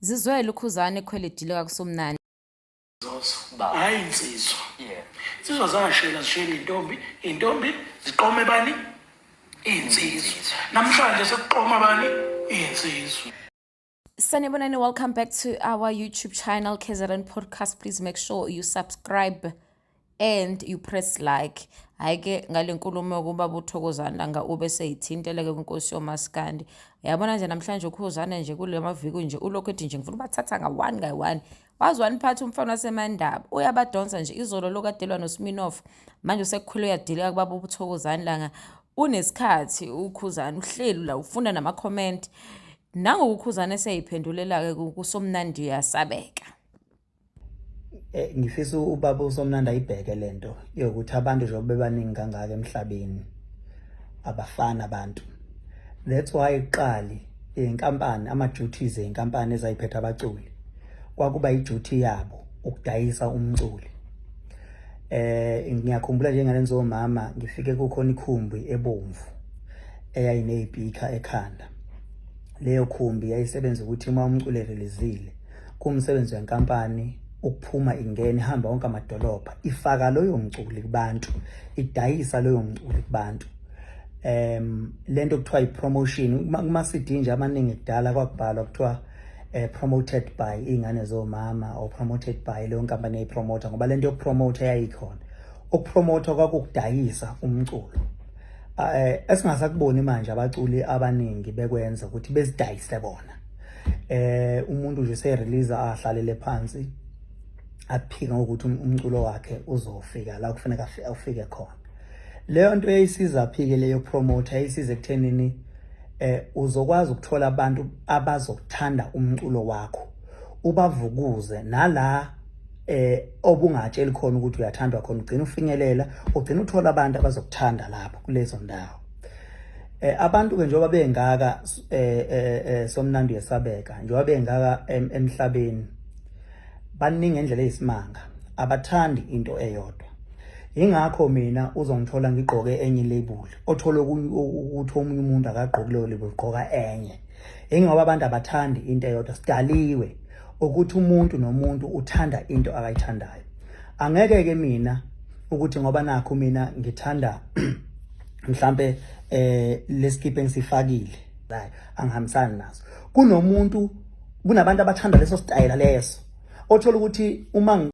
Zizwele uKhuzani ekhwela edilika kuSomnandi. Zoso. Baba. Hayi insizwa. Yeah. Insizwa zashela zishela intombi, intombi ziqome bani? Insizwa. Namhlanje sekuqoma bani? Insizwa. Sanibonani, welcome back to our YouTube channel, KZN Podcast. Please make sure you subscribe and you press like. Hhayi ke ngale nkulumo yokuba uThokozani Langa ube seyithinteleke kwinkosi yomaskandi. Yabona nje namhlanje uKhuzane nje kule maviki nje ulokhu ethi nje ngifuna ubathatha nga-one nga-one. Waze waniphatha umfana waseMandaba uyabadonsa nje izolo lokadelwa noSminoff manje usekukhule uyadileka kubaba uThokozani Langa. Unesikhathi uKhuzani uhleli la ufunda nama-comment. Nangokukhuzane eseyiphendulela-ke kuSomnandi uyasabeka. Ngifisa ubaba uSomnandi ayibheke lento yokuthi abantu njengoba bebaningi kangaka emhlabeni abafani abantu. That's why kuqali inkampani ama-duties ey'nkampani ezayiphethe abaculi kwakuba i-duty yabo ukudayisa umculi. Ngiyakhumbula nje ngane zomama ngifike kukhona ikhumbi ebomvu eyayiney'pikha ekhanda. Leyo khumbi yayisebenza ukuthi uma umculi erelizile kuwumsebenzi wenkampani ukuphuma ingena ihamba wonke amadolobha ifaka loyo mculi kubantu idayisa loyo mculi kubantu. Lento kuthiwa i-promotion kuma CD nje amaningi kudala kwakubhalwa kuthiwa promoted by ingane zomama or promoted by leyo nkampani eyayipromota, ngoba lento yokupromota yayikhona. Ukupromota kwakukudayisa umculo. Esingasakuboni manje abaculi abaningi bekwenza ukuthi bezidayise bona. Umuntu nje se-release ahlalele phansi aphika ngokuthi umculo wakhe uzofika la kufuneka ufike khona. Leyo nto yayisiza phike leyo promoter yayisiza ekuthenini uzokwazi ukuthola abantu abazokuthanda umculo wakho ubavukuze nala obungatsheli khona ukuthi uyathandwa khona, ugcina ufinyelela, ugcina uthola abantu abazokuthanda lapho kulezo ndawo. Abantu ke njengoba bengaka Somnandi yesabeka, njengoba bengaka emhlabeni baningi ngendlela eyisimanga, abathandi into eyodwa. Ingakho mina uzongithola ngigqoke enye label, othola ukuthi omunye umuntu akagqoki leyo label, ugqoka enye. Ingoba abantu abathandi into eyodwa, sidaliwe ukuthi umuntu nomuntu uthanda into akayithandayo. Angeke ke mina ukuthi ngoba nakho mina ngithanda mhlambe leskipa engisifakile la angihambisani naso. Kunomuntu, kunabantu abathanda leso style leso, othola ukuthi uma